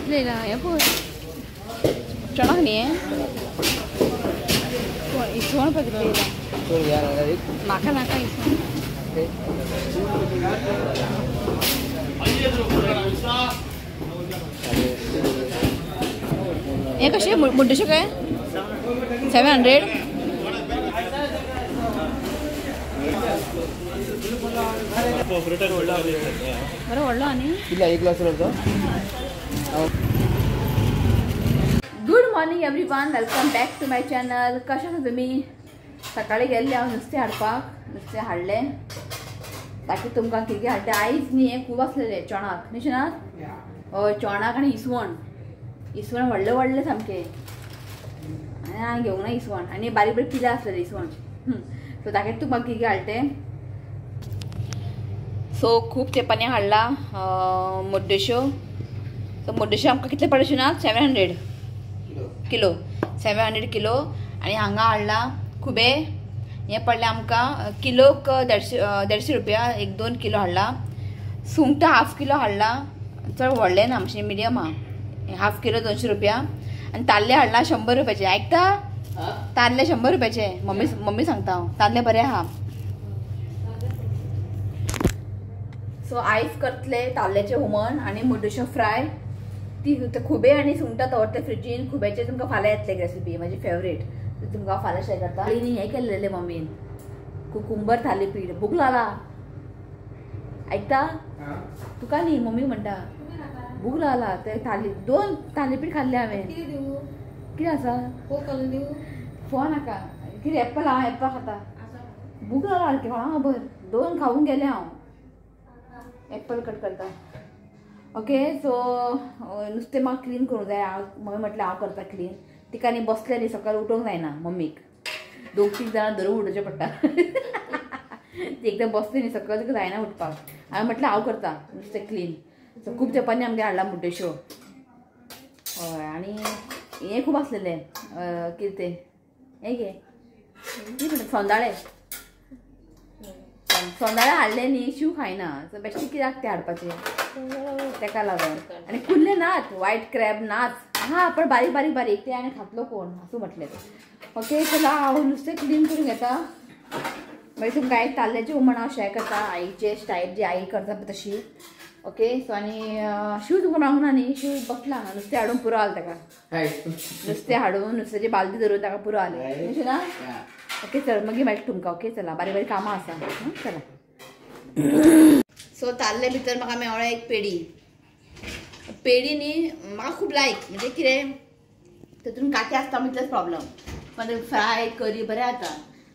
कसले येयला हें पळय चणाक न्ही हें इसवण पळय कितले येयला नाका नाका इसवण. हें कशें मुड्डशें काय 700. बरं व्हडलो आनी good morning everyone, welcome back to my channel. कशें आसा तुमी? सकाळी गेल्ले हांव नुस्तें हाडपाक, नुस्तें हाडलें. बाकी तुमकां कितें हाडलें आयज न्ही हें खूब आसलेलें चणाक न्ही शिनात? हय चणाक आनी इसवण. इसवण व्हडलें व्हडलें सामकें आनी हांवें घेवंक ना इसवण. आनी बारीक बारीक पिलां आसलेलें इसवण. सो दाखयता तुमकां कितें हाडलें. सो खूब तेंपांनी हाडला मुड्डश्यो. सो मुड्डश्यो आमकां कितले पडले शिनात? 700 किलो. 700 किलो. आनी हांगा हाडला खुबे, हें पडलें आमकां किलोक 150 रुपया. 1-2 किलो हाडला. सुंगटां हाफ किलो हाडला, चड व्हडलें ना मातशें मिडियम आहा. हाफ किलो 200 रुपया. आनी ताल्ले हाडला 100 रुपयाचे. आयकता? ताल्ले 100 रुपयाचे. मम्मी मम्मी सांगता हांव, ताल्ले बरें आहा. सो आयज करतले ताल्ल्याचें हुमण आनी मुड्डश्यो फ्राय. ती खुबे आनी सुंगटां दवरते फ्रिजीन. खुब्याचे तुमकां फाल्यां येतले रेसिपी, म्हाजी फेवरेट, तुमकां फाल्यां शेअर करता. आनी हें केल्लेलें मम्मीन कुकुंबर थालीपीठ. भूक लागला आयकता तुका न्ही मम्मी म्हणटा भूक लागला. ते थाली 2 थालीपीठ खाल्लें हांवें. कितें आसा फोव नाका कितें एप्पल हांव एप्पल खाता. भूक लागला सारकें कोणाक खबर. 2 खावूंक गेलें हांव. एप्पल कट करता. ओके सो नुस्तें म्हाका क्लीन करूंक जाय. हांव मम्मी म्हटलें हांव करता क्लीन. तिका न्ही बसलें न्ही सकाळीं उठोवंक जायना मम्मीक. 2-3 जाणां धरून उठोवचें पडटा. ती एकदां बसली न्ही सकाळीं तिका जायना उठपाक. हांवें म्हटलें हांव करता नुस्तें क्लीन. सो खूब तेंपांनी आमगेर हाडला मुड्डश्यो. हय आनी हें खूब आसलेलें कितें तें हें गे कितें म्हणटा सोंदाळे. सोंदाळे हाडले न्ही शीव खायना. सो बेश्टें कित्याक तें हाडपाचें तेका लागून. आनी कुल्ले नात, वायट क्रॅब नाच आहा पण बारीक बारीक बारीक ते आनी खातलो कोण आसूं म्हटलें. ओके चला हांव नुस्तें क्लीन करून घेता. मागीर तुमकां आयज ताल्ल्याचें हुमण हांव शेअर करता आईचे स्टायल जी आई करता तशी. ओके सो आनी शीव तुमकां मेळूंक ना न्ही, शीव बसला नुस्तें हाडून पुरो आलें ताका. नुस्तें हाडून नुस्त्याची बालदी धरून ताका पुरो आलें अशें ना. ओके चल मागीर मेळटा तुमकां. ओके चला बारीक बारीक कामां आसा चला. सो ताल्ले भितर म्हाका मेवळ्या एक पेडी. पेडी न्ही म्हाका खूब लायक, म्हणजे कितें तितून कांटे आसता तितलेच प्रॉब्लम, पण फ्राय करी बरें जाता.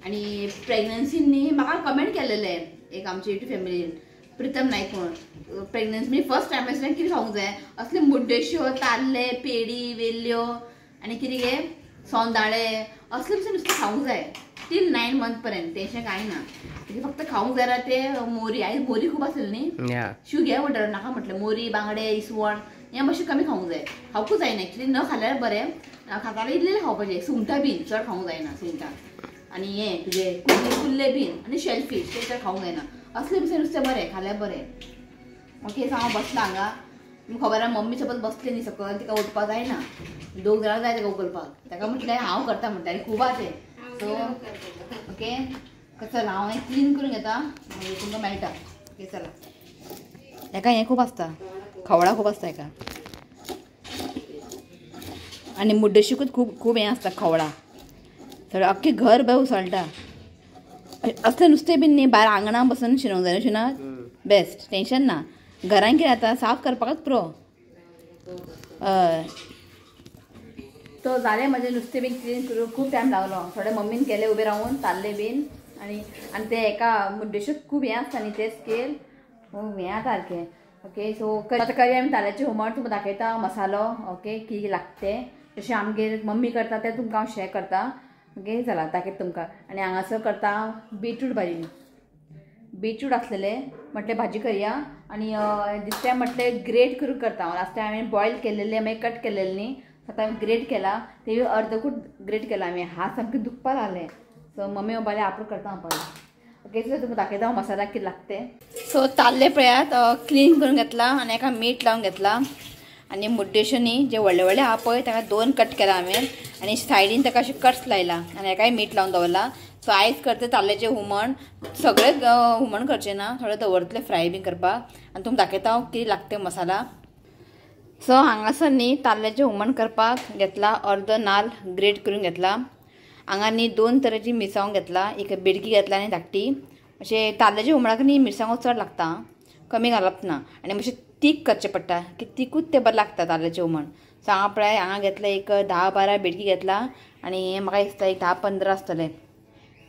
आनी प्रेग्नन्सीन न्ही म्हाका कमेंट केलेलें एक आमचे युट्यूब फॅमिलीन, प्रितम नायक म्हणून. प्रेग्नन्सी म्हणजे फर्स्ट टायम आसल्यार कितें खावंक जाय असले मुड्डश्यो ताल्ले पेडी वेल्ल्यो आनी कितें गे सोंदाळे असले पसून नुस्तें खावंक जाय टील 9 मंथ पर्यंत. टेंशन कांय ना, फक्त खावंक जाय ते मोरी. आयज मोरी खूब आसलेली न्ही, शीव घे म्हणटा नाका म्हटलें. मोरी बांगडे इसवण हें मातशें कमी खावंक जाय, खावकूच जायना एक्चुली. न खाल्यार बरें, खाताले इल्लें खावपाचें. सुंगटां बीन चड खावंक जायना सुंगटां. आनी हें तुजें कुल्ले बीन आनी शेलफीश तें चड खावंक जायना. असलें बिसलें नुस्तें बरें खाल्यार बरें. ओके सो हांव बसलां हांगा. तुमकां खबर आहा मम्मी सपोज बसली न्ही सकयल तिका उठपाक जायना, 2 जाणां जाय ताका उखलपाक. ताका म्हटलें हांव करता म्हणटा आनी खूब आहा तें. सो ओके चल हांव हें क्लीन करून घेता मागीर तुमकां मेळटा. ओके चला. हेका हें खूब आसता, खवळां खूब आसता हेका. आनी मुड्डशीकूच खूब खूब हें आसता खवळां. सगळें अख्खें घर बरें उसळटा. असलें नुस्तें बीन न्ही भायर आंगणां बसून शिनोवंक जाय शिनात बेस्ट, टेंशन ना. घरान कितें जाता साफ करपाकच पुरो. हय तो जालें म्हजें नुस्तें बीन क्लीन करून खूब टायम लागलो. थोडे मम्मीन केले उबे रावून ताल्ले बीन. आनी आनी ते एका मुड्डेश्यो खूब हें आसता न्ही ते स्केल हें आतां सारकें. ओके सो आतां करी आमी ताल्ल्याचें हुमण तुमकां दाखयता मसालो. ओके कितें लागता तें जशें आमगेर मम्मी करता तें तुमकां हांव शेअर करता. ओके चला दाखयता तुमकां. आनी हांगासर करता बीटरूट भाजी. बीटरूट आसलेले म्हटलें भाजी करया. आनी दीस टायम म्हटलें ग्रेट करून करता हांव. लास्ट टायम हांवें बॉयल केलेलें मागीर कट केलेलें न्ही, आतां हांवें ग्रेट केला तें अर्दकूट ग्रेट केला हांवें. हात सामकें दुखपाक लागलें. सो मम्मी पप्पाले आपूण करता हांव पळय. ओके सो तुमकां दाखयता हांव मसाला कितें लागता. सो ताल्ले पळयात क्लीन करून घेतला आनी एका मीठ लावन घेतला. आनी मुड्डेश्यो न्ही जे व्हडले व्हडले आहा पळय ताका 2 कट केला हांवें आनी सायडीन ताका अशें कट्स लायला आनी हेकाय मीठ लावन दवरला. सो आयज करता ताल्ल्याचें हुमण. सगळें हुमण करचें ना, थोडें दवरतलें फ्राय बीन करपाक आनी तुमकां दाखयता हांव कितें लागता मसाला. सो हांगासर न्ही ताल्ल्याचें हुमण करपाक घेतला अर्दो नाल्ल ग्रेट करून घेतला. हांगा न्ही 2 तरेची मिरसांगो घेतला, एक बेडकी घेतला आनी धाकटी. अशें ताल्ल्याच्या हुमणाक न्ही मिरसांगो चड लागता, कमी घालप ना आनी मातशें तीख करचें पडटा की तिकूच तें बरें लागता ताल्ल्याचें हुमण. सो हांगा पळय हांगा घेतलें एक 10-12 बेडकी घेतला आनी म्हाका दिसता एक 10-15 आसतलें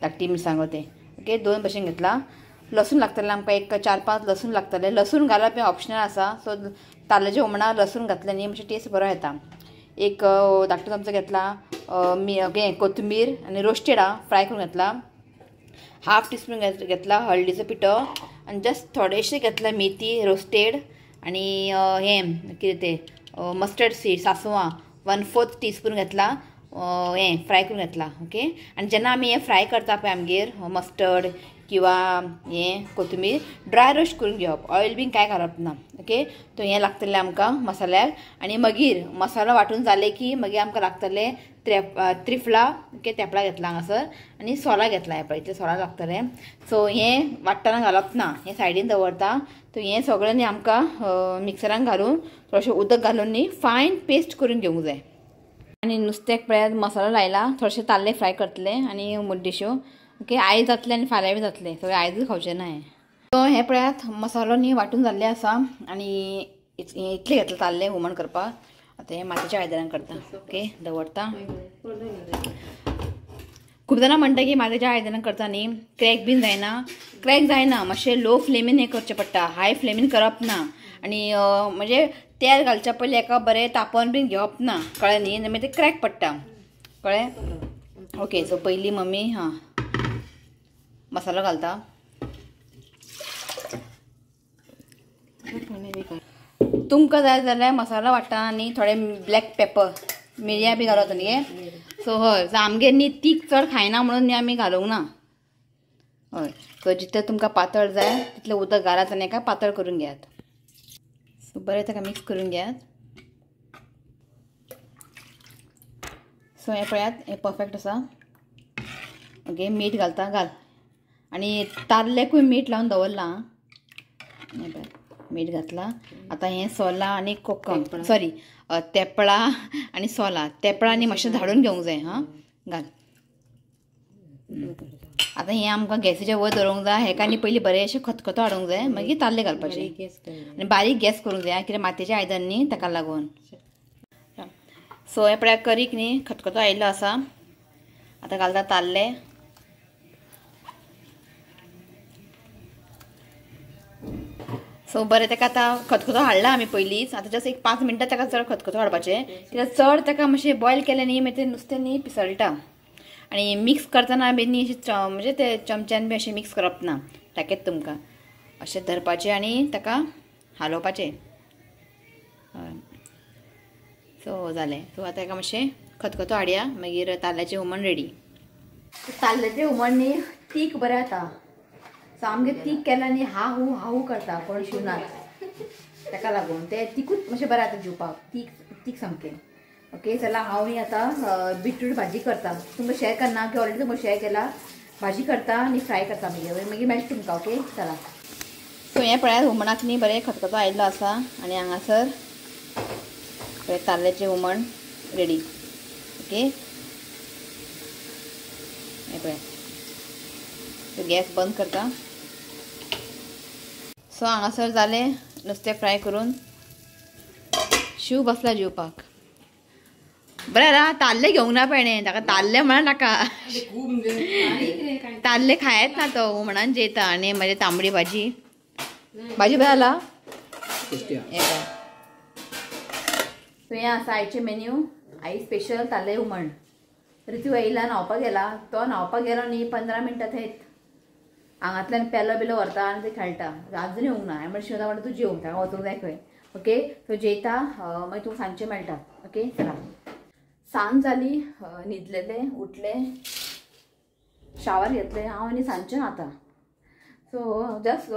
धाकटी मिरसांगो तें. ओके, 2 भशेन घेतला. लसूण लागतलें आमकां एक 4-5 लसूण लागतलें. लसूण घालप हें ऑप्शनल आसा. सो ताल्ल्याच्या हुमणाक लसूण घातलें न्ही मातशें टेस्ट बरो येता. एक धाकटो चमचो घेतला कोथमीर आनी रोस्टेड आहा फ्राय करून घेतला. 1/2 टीस्पून घेतला हळदीचो पिठो आनी जस्ट थोडेशें घेतला मेथी रोस्टेड आनी हें कितें तें मस्टर्ड सीड सासवां 1/4 टीस्पून घेतला हें फ्राय करून घेतला. ओके, आनी जेन्ना आमी हें फ्राय करता पळय आमगेर मस्टर्ड किंवा हें कोथमीर ड्राय रोस्ट करून घेवप, ऑयल बीन कांय घालप ना. ओके, तो हें लागतलें आमकां मसाल्याक. आनी मागीर मसालो वांटून जाले की मागीर आमकां लागतलें त्रिफळा. ओके, तेफळां घेतला हांगासर आनी सोलां घेतला, हें पळय इतलें सोलां लागतलें. सो हें वांट्टना घालप ना, हें सायडीन दवरता. तो हें सगळें न्ही आमकां मिक्सरान घालून थोडेशें उदक घालून न्ही फायन पेस्ट करून घेवंक जाय. आनी नुस्त्याक पळयात मसालो लायला, थोडेशे ताल्ले फ्राय करतले आनी मुड्डेश्यो. ओके, आयज जातलें आनी फाल्यां बी जातलें, सगळें आयजूच खावचें ना हें. सो हें पळयात मसालो न्ही वांटून जाल्लें आसा आनी इतलें घेतलें ताल्लें हुमण करपाक. आतां हें मातयेच्या आयदनान करता. ओके, दवरता. खूब जाणां म्हणटा की मातयेच्या आयदनान करता न्ही क्रॅक बीन जायना. क्रॅक जायना, मातशें लो फ्लेमीन हें करचें पडटा, हाय फ्लेमीन करप ना. आनी म्हणजे तेल घालच्या पयलीं एका बरें तापोवन बीन घेवप ना, कळ्ळें न्ही, मागीर तें क्रॅक पडटा, कळ्ळें. ओके, सो पयलीं मम्मी हां मसालो घालता. तुमकां जाय जाल्यार मसालो वांट्टा आनी थोडे ब्लॅक पेपर मिरयां बी घालत न्ही. सो हय, सो आमगेर न्ही तीख चड खायना म्हणून न्ही आमी घालूंक ना. हय, सो जितलें तुमकां पातळ जाय तितलें उदक घालात आनी एका पातळ करून घेयात. सो बरें ताका मिक्स करून घेयात. सो हें पळयात हें परफेक्ट आसा. ओके, मीठ घालता घाल आनी ताल्ल्याकूय मीठ लावन दवरलां. हें पळय मीठ घातलां. आतां हें सोलां आनी कोकम सॉरी तेफळां आनी सोलां, तेफळां आनी मातशें धाडून घेवंक जाय. हां घाल. आतां हें आमकां गॅसीच्या वयर दवरूंक जाय. हेका आनी पयलीं बरें अशें खतखतो हाडूंक जाय, मागीर ताल्ले घालपाचे आनी बारीक गॅस करूंक जाय, कित्याक मातयेचें आयदन न्ही ताका लागून. सो हें पळय करीक न्ही खतखतो आयिल्लो आसा. आतां घालता ताल्ले. सो बरें ताका आतां खतखतो हाडला आमी पयलींच. आतां जस्ट एक 5 मिनटां ताका चड खतखतो हाडपाचें, कित्याक चड ताका मातशें बॉयल केलें न्ही मागीर तें नुस्तें न्ही पिसळटा. आनी मिक्स करतना बी न्ही अशें म्हणजे ते चमच्यान बी अशें मिक्स करप ना, दाखयता तुमकां. अशें धरपाचें आनी ताका हालोवपाचें. सो जालें. सो आतां ताका मातशें खतखतो हाडया, मागीर ताल्ल्याचें हुमण रेडी. ताल्ल्याचें हुमण न्ही तीख बरें जाता. सो आमगेर तीख केल्यार न्ही हा हू हा हू करता कोण शिवनात, ताका लागून तें तिकूच मातशें बरें जाता जेवपाक, तीख तीख सामकें. ओके, चला हांव न्ही आतां बिटरूट भाजी करता. तुमकां शेअर करना की ऑलरेडी तुमकां शेअर केला. भाजी करता आनी फ्राय करता मागीर मागीर मेळटा तुमकां. ओके, चला. सो हें पळयात हुमणाक न्ही बरें खतखतो आयिल्लो आसा आनी हांगासर पळय ताल्ल्याचें हुमण रेडी. ओके, हें पळय गॅस बंद करता. सो हांगासर जालें नुस्तें फ्राय करून. शिव बसला जेवपाक. बरें रा ताल्ले घेवंक ना पेणे ताका, ताल्ले म्हणा नाका, ताल्ले खायत ना तो, हुमणान जेयता. आनी म्हाजी तांबडी भाजी, भाजी बरें जाला. सो हें आसा आयचें मेन्यू. आई स्पेशल ताल्ले हुमण. रितू येयला न्हांवपाक गेला, तो न्हांवपाक गेलो न्ही 15 मिनटां थंयच हांगांतल्यान पेलो बिलो व्हरता आनी ते खेळटा. आजून येवंक ना. हांवें म्हणलें शिवता म्हणटा तूं जेवंक, ताका वचूंक जाय खंय. ओके, सो जेयता मागीर तुका सांजचें मेळटा. ओके, चला. सांज जाली, न्हिदलेले उठले, शावर घेतले हांव आनी सांजचें न्हाता. सो जस्ट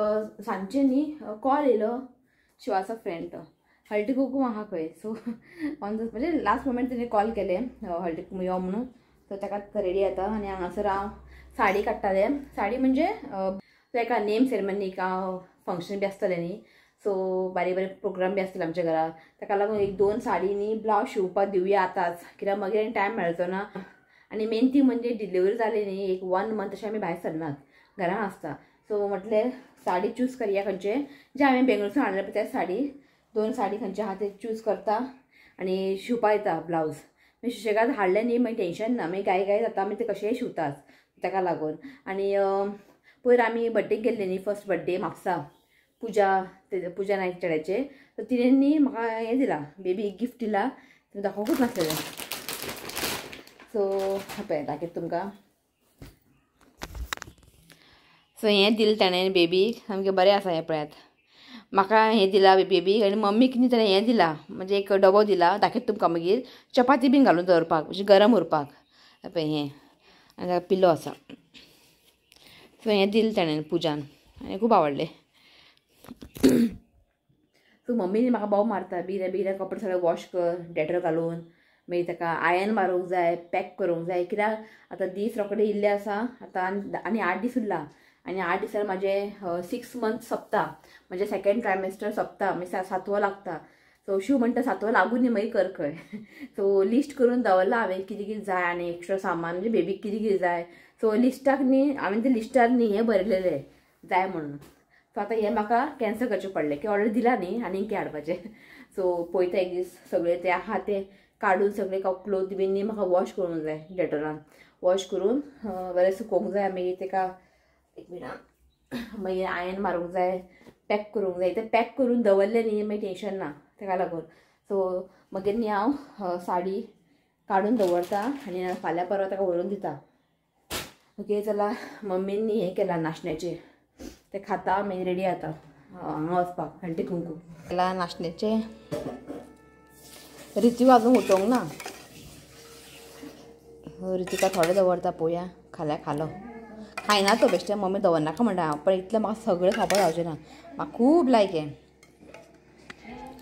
सांजचें न्ही कॉल येयलो शिवाचो फ्रेंड तो. हळदी कुकूम आहा खंय. सो ऑन the म्हणजे लास्ट मोमेंट तेणी कॉल केले हळदी कुकूम यो म्हणून. सो ताका रेडी जाता आनी हांगासर हांव साडी काडटालें. साडी म्हणजे एका नेम सेरेमनीक फंक्शन बी आसतलें न्ही, सो बारीक बारीक प्रोग्राम बी आसतले आमच्या घरा, ताका लागून एक दोन साडी न्ही ब्लावज शिंवपाक दिवया आतांच, कित्याक मागीर टायम मेळचो ना. आनी मेन ती म्हणजे डिलिव्हरी जाली न्ही एक 1 मंथ अशें आमी भायर सरनात, घरान आसता. सो म्हटलें साडी चूज करया खंयचे, जे हांवें बेंगलोरसून हाडले पळय त्या साडी, 2 साडी खंयचे आहा ते चूज करता आनी शिंवपाक येता ब्लावज. मागीर सुशेगाद हाडलें न्ही मागीर टेंशन ना, मागीर गाय गाय जाता, मागीर ते कशेंय शिंवतात ताका लागून. आनी पयर आमी बड्डेक गेल्ले न्ही, फर्स्ट बड्डे म्हापसा, पूजा पूजा नायक चेड्याचे, तर तिणें न्ही म्हाका हें दिलां, बेबी गिफ्ट दिलां, तें दाखोवकूच नासलेलें. सो पळय दाखयता तुमकां. सो हें दिलें ताणें बेबीक, सामकें बरें आसा हें पळयात. म्हाका हें दिलां बेबीक आनी मम्मीक न्ही ताणें हें दिलां, म्हणजे एक डबो दिला, दाखयता तुमकां मागीर, चपाती बीन घालून दवरपाक, म्हणजे गरम उरपाक. पळय हें आनी पिलो आसा. सो हें दिलें ताणें पुजान आनी खूब आवडलें. सो मम्मीन म्हाका बोव मारता, बेगीन बेगीन कपडे सगळे वॉश कर, डेटॉल घालून, मागीर ताका आयन मारूंक जाय, पॅक करूंक जाय, कित्याक आतां दीस रोखडे इल्ले आसा आतां आनी 8 दीस उरला आनी 8 दिसान म्हाजें 6 मंथ सोंपता, म्हणजे सेकेंड ट्रायमेस्टर सोंपता, मागीर सातवो लागता. सो शिव म्हणटा सातवो लागून न्ही मागीर कर खंय. सो लिस्ट करून दवरलां हांवें कितें कितें जाय आनी एक्स्ट्रा सामान म्हणजे बेबीक कितें कितें जाय. सो लिस्टाक न्ही हांवें ते लिस्टार न्ही हें बरयलेलें जाय म्हणून. सो आतां हें म्हाका कॅन्सल करचें पडलें की ऑर्डर दिला न्ही आनी कितें हाडपाचें. सो पळयता एक दीस सगळें तें आहा तें काडून सगळें क्लोथ बीन न्ही म्हाका वॉश करूंक जाय, डेटॉलान वॉश करून बरें सुकोवंक जाय. मागीर ताका एक मिनट मागीर आयन मारूंक जाय, पॅक करूंक जाय. तें पॅक करून दवरलें न्ही मागीर टेंशन ना ताका लागून. सो मागीर न्ही हांव साडी काडून दवरता आनी फाल्यां परवां ताका व्हरून दिता. ओके चला, मम्मीन न्ही हें केलां नाशण्याचें, तें खाता मागीर रेडी जाता हांगा वचपाक हळदी कुंकू. केलां नाशण्याचें, रितिका अजून उठोवंक ना, रितिका थोडें दवरता पळोवया, खाल्यार खालो, खायना तो बेश्टें मम्मी दवरनाका म्हणटा हांव, पण इतलें म्हाका सगळें खावपाक जावचें ना, म्हाका खूब लायक हें.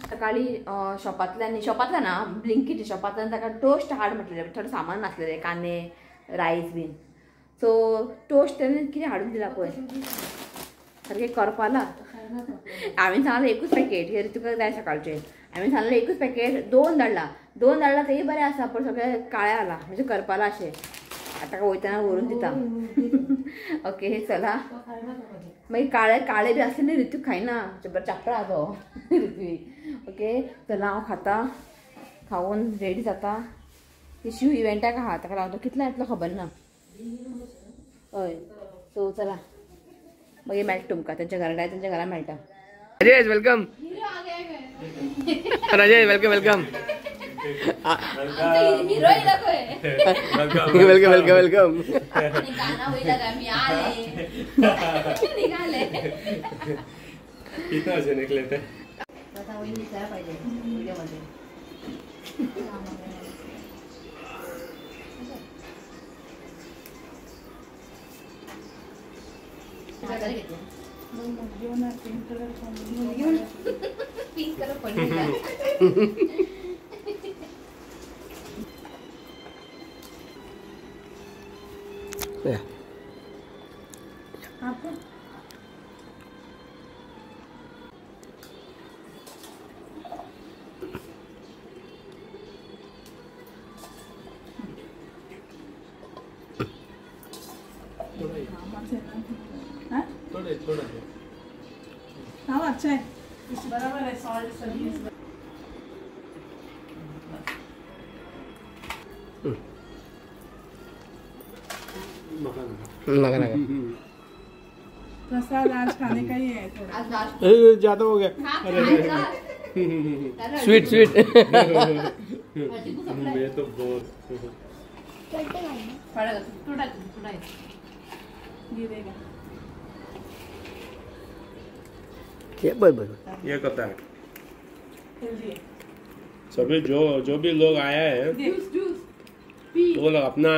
सकाळी शॉपांतल्यान, शॉपांतल्यान ना ब्लिंकीट शॉपांतल्यान ताका टोस्ट हाड म्हटलें, थोडें सामान नासलेलें, कांदे रायस बीन. सो टोस्ट तेणें कितें हाडून दिला पळय, सारकें करपाला. हांवें सांगलें एकूच पॅकेट, हे तुका जाय सकाळचें, हांवें सांगलें एकूच पॅकेट, 2 धाडला, 2 धाडला तेय बरें आसा, पण सगळें काळें आला म्हणजे करपाला अशें. आतां ताका वयतना व्हरून दिता. ओके चला, मागीर काळे काळे बी आसले न्ही रितू खायना, बरें चापडा तो रितू. ओके चला हांव खाता, खावन रेडी जाता. ती शिव इव्हेंटाक आहा, ताका लागून तो कितलो येतलो खबर ना. हय सो चला मागीर मेळटा तुमकां तेंच्या घरा, तेंच्या घरा मेळटा. Rajesh welcome, Rajesh welcome welcome welcome welcome welcome. कितना बजे निकले थे? पिंक कलर आपको थोड़े थोड़ा हाँ अच्छा है, बराबर है, सॉल्ट सभी नका नका प्रसाद आज खाने का ही है थोड़ा। अरे ज्यादा हो गया, अरे स्वीट स्वीट मैं तो बहुत गिरेगा ये बस बस ये करता है सभी जो जो भी लोग आया है जूस जूस वो लोग अपना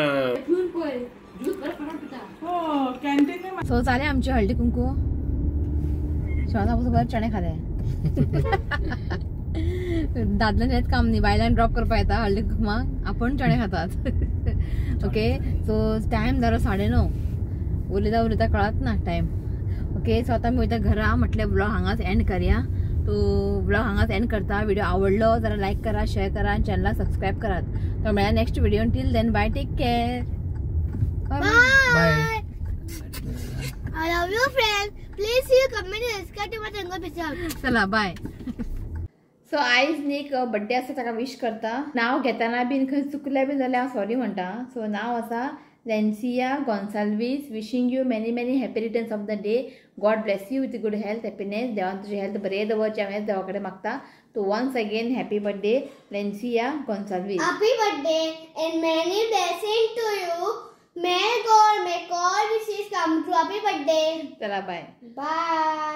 कैंटीन में। सो चाले आमची हळदी कुंकू, शिवान बरं चणे खाले. दादल्यान हेंच काम न्ही, बायलांक ड्रॉप करपाक येता हळदी कुकमाक, आपूण चणे खातात. ओके सो टायम जालो 9:30, उलयता उलयता कळत ना टायम. ओके सो आतां आमी वयता घरा, म्हटलें व्लॉग हांगाच एंड करया. तो व्लॉग हांगाच एंड करता. व्हिडिओ आवडलो जाल्यार लायक करा, शेअर करा आनी चॅनलाक सबस्क्रायब करात. तो मेळया next video. Till then bye, take care, bye. I love you friends. Please see you comment and subscribe to my channel. चला बाय. सो आयज न्ही एक बड्डे आसा, ताका विश करता. नांव घेतना बीन खंय चुकलें बीन जाल्यार हांव सॉरी म्हणटा. सो नांव आसा Lencia Gonsalves. Wishing you many many happy returns of the day. God bless you with good health, happiness. देवान तुजी हेल्थ बरें दवरचें हांवें देवा कडेन मागता. So once again happy birthday Lencia Gonsalves. Happy birthday and many blessing to you. May God make all wishes come true. Happy birthday. चला बाय. बाय.